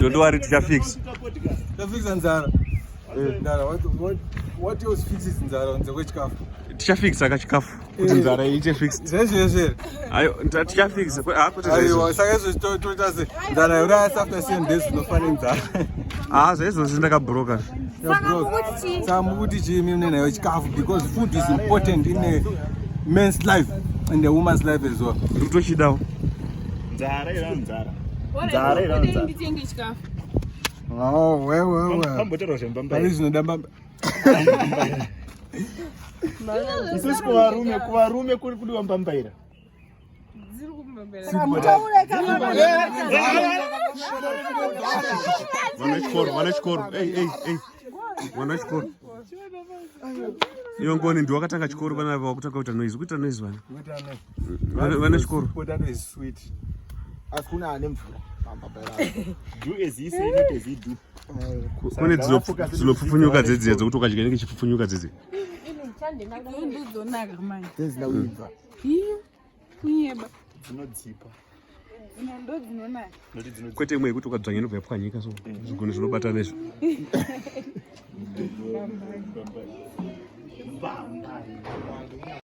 Don't worry, tichafixa. Tafixa nzara. Eh, nzara. What, what, what else fixes nzara kunze kwechikafu? Tichafixa kachikafu. Kuti eh. nzara iite fixed. Zvezvo zvezvo. Ayo, tichafixa. Ah, kwete zvezvo. Aiwa, saka izvo toita se nzara youraya after 7 days unofa nenzara. Ah, zvaizvozvi ndakabroka. Saka mukuti chii mimi nenayo chikafu because food is important in a man's life and a woman's life as well. Ndikutochidawo. Nzara ira nzara. Nzara ira nzara. Nditenge chikafu. Oh, well, well, well. Pambotorwa zvembamba. Pari zvinoda mbamba. Isusu kuvarume, kuvarume kuri kudiwa mbambaira. Vana chikoro, vana chikoro. Hey, hey, hey. Vana chikoro. Iwe ngoni ndiwe wakatanga chikoro vana ava wakutanga kuita noise. Kuita noise vana. Vana chikoro. Potato is sweet. Asi kuna ane mvura. Do as he say, not as he do. Kune dzinopfupfunyuka dzedziya dzekuti ukadya inenge ichipfupfunyuka dzedzi. Ndodzonaka manje. Dzedzina kuibva. Kunyeba. Dzinodzipa. Ndo dzinonaka. Kwete imwe yekuti ukadzvanya inobva yapwanyika so zvigoni zvinobatana izvo. Bamba.